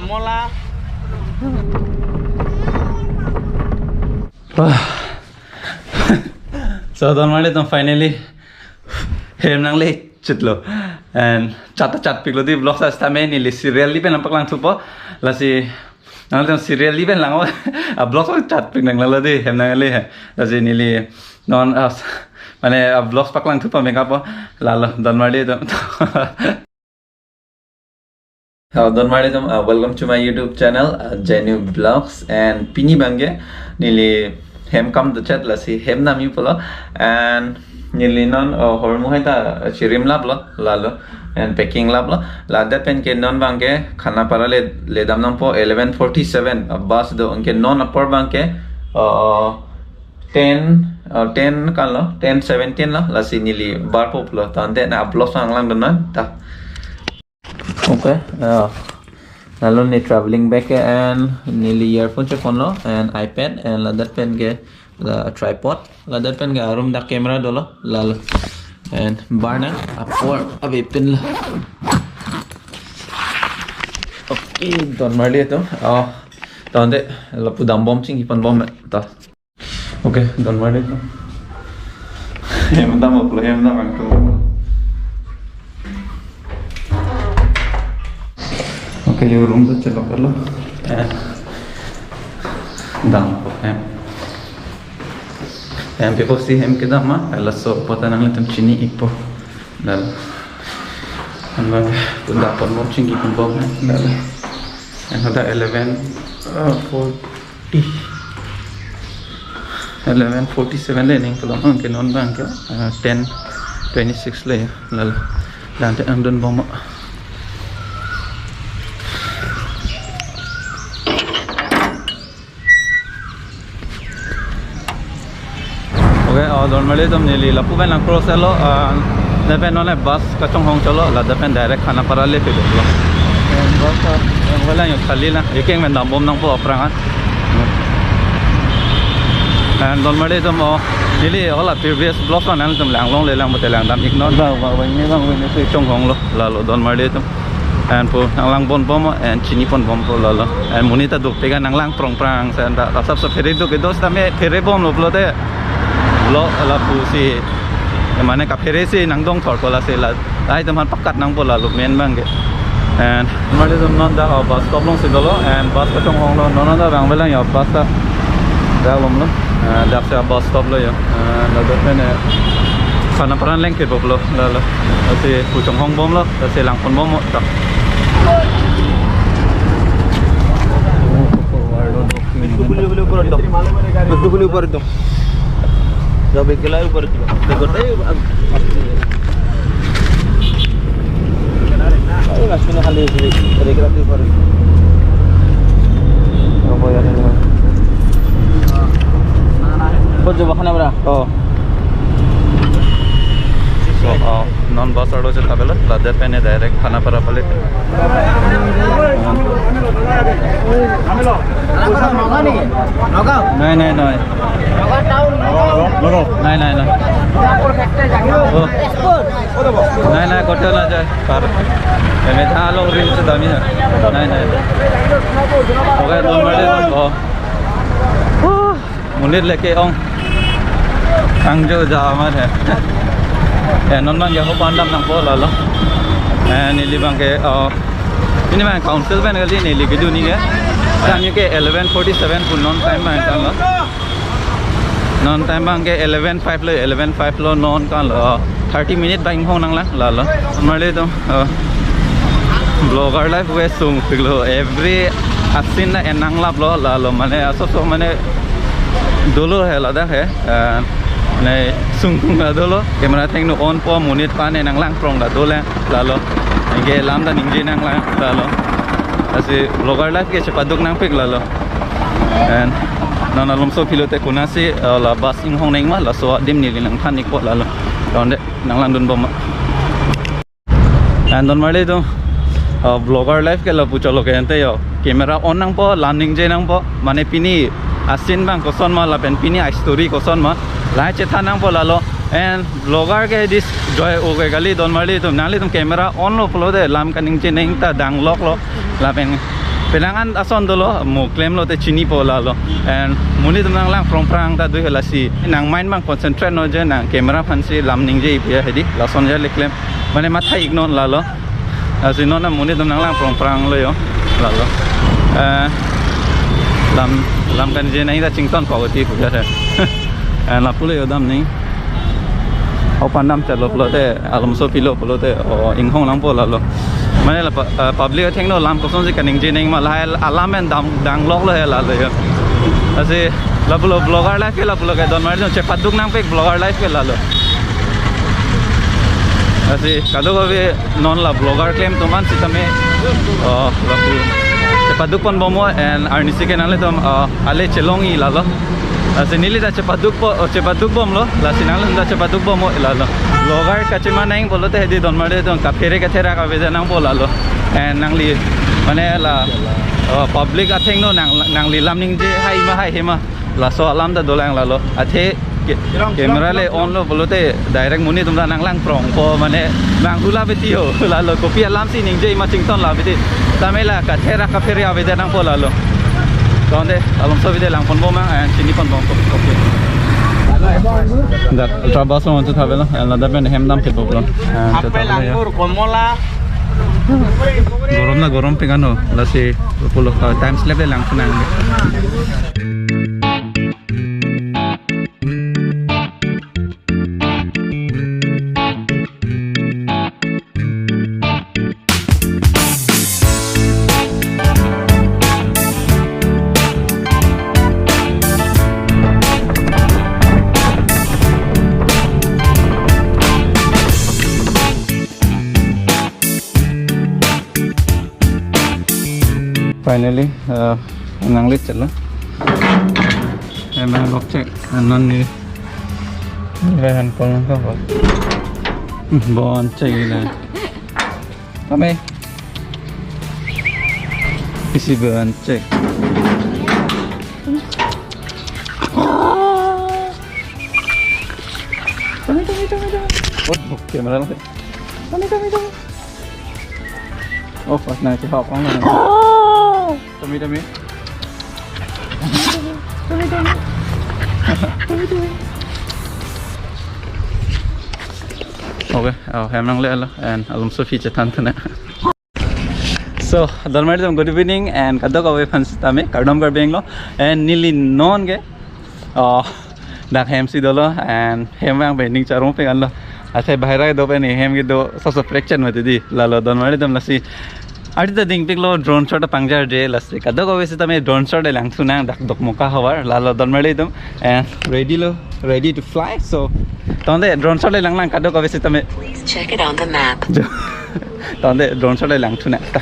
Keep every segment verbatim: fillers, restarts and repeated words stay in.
Mola. Ah. So, don marli atum, finally hem nangle chitlo. And chat ta chatpiklo dei, vlog sa sitame neli serially pen nangpaklang thupo. Lasi nangtum serially pen lang a vlog sa chatpik nang lalo dei, hem nangle he. Lasi neli non, ah, mane, ah, vlogs paklang thupo mekap po. Lalo don marli atum. Oh, don marli atum, uh, welcome to my YouTube channel, uh, Jenu Vlogs. And pini abangke neli hem kam do chat, lasi hem namji pulo. And neli non, uh, hormu hai ta, uh, chirim laplo, lalo. And packing laplo. Ladak pen ke non abangke Khanapara le, ledam nangpo eleven forty-seven, uh, bus do. Anke non apor abangke, uh, ten, uh, ten kalo, ten seventeen lo, lasi neli barpo pulo. Tangte na vlog sang lang dun non ta. Okay, ya. Lalo ne traveling bag ke, and neli earphone cheponlo, and iPad, and ladak pen ke la tripod, ladak pen ke arum dak camera dolo, lalo. And bar na apor ave pinlo. Okay, don marli atum. Oh, tangte lapu dambom chingki ponbom ta. Okay, don marli atum. Hem dam aplo, hem dam angtung. Okay, yo room ta chelok lo. Eh. Dam po hem. Hem pipo si hem kedam ma, laso apot ta nanglitum chini-ikpo. Dal. Anbang punda ponbom, chingki ponbom, dal. And hadak eleven, uh, forty. Eleven forty-seven le ning pulo, anke non abangke, uh, ten twenty-six le, lalo. Tangte nangdunbom. Okay, uh, don marli atum, neli lapu pen nang cross lo, uh, lapen non bus kachonghong cholo, ladak pen direct Khanapara le pilo. And bus, uh, yang wala yung kali na, ikeng pen dambom nangpo aphrang an. And don marli atum, oh, neli hala previous vlog an nangtum langlongle, lang pulote langdam-ik non. Bang, bang, bang, ini bang, ini si chonghong lo, lalo don marli atum. And pu nanglang ponbom, and chini ponbom po, lalo. And monit ta duk pega nanglang prong prang, sen ta, ta sap sap phere duk kedo sitame pherebomlo pulote. Lo, lapu si, mane kaphere si nangdong thor ko, lasi la, ai teman pakat nangpo, lalo main abangke. And marli atum, non dak, oh, bus stop along si dolo, and bus kachonghong lo, non, non dak abang belang ya bus ta. Dak lom lo, uh, dak si bus stop lo ya. Uh, ladak pen, eh, Khanapara lengkit bom lo, lalo. Lasi pu chonghongbomlo, lasi lang ponbom ta. Bukuli, bukuli, bukuli, bukuli, bukuli. Jabe ke lai upar. Dekho, eh, ab-, ab-, eh, mas pina khali sini, dekho, dekho upar. Apa ya ini? Kau coba khana bra? Oh. So, uh, non bus arlo chetapelo, ladak pen direct Khanapara pale. Nai, nai, nai. Nai, nai, nai. Oh. Nai, nai, kote na jai. Par. Eme tha along rim se dami na. Nai, nai. Okay, don marli atum. Oh. Monit leke ong. Kangjo ja amat he. Eh, non abangke ho pandam nangpo, lalo. Eh, neli abangke, oh, pini abang council pen kali neli kedun ni ke. Time ke eleven forty-seven pu, non time abang kan lo. Non time abangke eleven five lo, eleven five lo non kan lo. Thirty minute bang hong nanglang, lalo. Marli atum, oh. Vlogger life ke sungpiklo. Every a-scene na en nanglaplo, lalo. Mane asoso mane dolo he, ladak he. Eh, mane sungkung ta dolo. Camera thengno on po, monit pa ne nanglang prong ta dolo, lalo. Anke lam ta ningje nanglang, lalo. Lasi vlogger life ke chepaduk nangpik, lalo. And non alomso pilote konatsi, eh, la bus inghong nangma, laso adim neli nangthan-ikpo, lalo. Tangte nanglang dunbom. And don marli atum, uh, vlogger life ke lapu cholo ke ante yo. Camera on nangpo, lam ningje nangpo. Mane pini a-scene abang koson ma, lapen pini a-story koson ma, la chethan nangpo, lalo. And vlogger ke dis joy o ke kali, don marli atum. Nanglitum camera on lo pulote lam kaningje nang ta dangloklo. Lapen Penang an ason dolo, mo klemlo te chinipo lalo. And monit atum nanglang prong prang ta do he lasi. Nang mind mang concentrate non je nang camera aphansi lam ningje ipi hedi. Lason je le klem. Mane matha ik non lalo. Lasi non na monit atum nanglang prong prang lo yo. Lalo. Eh, lam, lam kaningje nang ita chington pagoti puja he. Eh, lapulo yo damning. O pandam chalo pulote, alomso pilo pulote, o inghong langpo lalo. Mane la pa-, eh, public athengno lam kosonsi kaningje nang ma lahai alam en dam, dangloklo he lalo yo. Lasi lapulo vlogger life ke lapulo ke Donmari atum chepaduk nangpik vlogger life ke lalo. Lasi kadokave non la vlogger klem atum an sitame, oh, lapu chepaduk ponbom mo and arnisi ke nanglitum, oh, ale chelongji lalo. Lasi neli ta chepaduk po, oh, chepaduk bomlo. Lasi nanglitum ta chepaduk bom mo lalo. Vlogger kachima nang pulote hedi Donmari atum kaphere katherak avedet nangpo lalo. And nangli, mane la, oh, public athengno nang, nangli lam ningje hai ma hai he ma. Laso alam ta dolang lalo. Athe ke-, camera le on lo pulote direct monit atum ta nanglang prongpo mane nang hula beti ho lalo kopi alamsi ningje ma chington la beti. Tame la katherak kaphere avedet nangpo lalo. Tonte alomso beti lang ponbom mang, eh, chini ponbom ko. Okay. Dak ultra bus lo montu thabelo, eh, ladak pen hem dam ke boblo. Eh, apple, anggur, komola. Gorom na gorom pik ano, lasi pulo, eh, time slip le langthu nang. Finally, uh, nanglit chalo. Emang lok chek, anon ni. Rehan pon ko. Bon chek ila. Kami. Isi bon chek. Kami, kami, kami, kami. Oh, camera lang. Kami, kami, kami. Oh, pas na chihok lang. Tumi, tumi. Tumi, tumi. Tumi, tumi. Okay, oh, hem nangle alo, and alomso phi chethan thana. So, Donmari atum, good evening, and kadokave aphan sitame kardom Karbi Anglong, and neli non ke, oh, dak hem si dolo, and hem vang pen ning charong pen anlo. Ase bahira do pen hem kedo soso prekchen mati di. Lalo Donmari atum lasi. Arti ta dingpiklo drone shot pangjar de lasi. Kadokave sitame drone shot le langthu nang dak Dokmoka havar. Lalo Donmari atum and ready lo, ready to fly. So, tonte drone shot le langlang kadokave sitame. Please check it on the map. Tonte drone shot le langthu nang ta.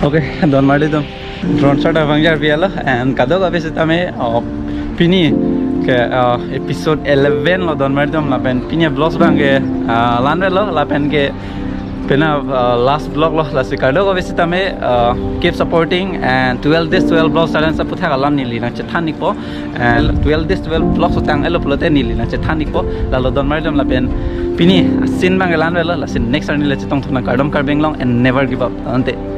Okay, don marlitum. Drone shot abang jarpi alo, and kadokave sitame, uh, pini ke, uh, episode eleven lo don marlitum, lapen pini vlogs abang ke, uh, la-an avelo, lapen ke pini, uh, last vlog lo, lasi kadokave sitame, uh, keep supporting and twelve days twelve vlogs challenge aputhak alam neli nangchethan-ikpo, and twelve days twelve vlogs utang elo pulote neli nangchethan-ikpo, lalo don marlitum, lapen pini a-scene abang ke la-an avelo, lasi next arni le chetongthu nang, kardom Karbi Anglong and never give up. Ante.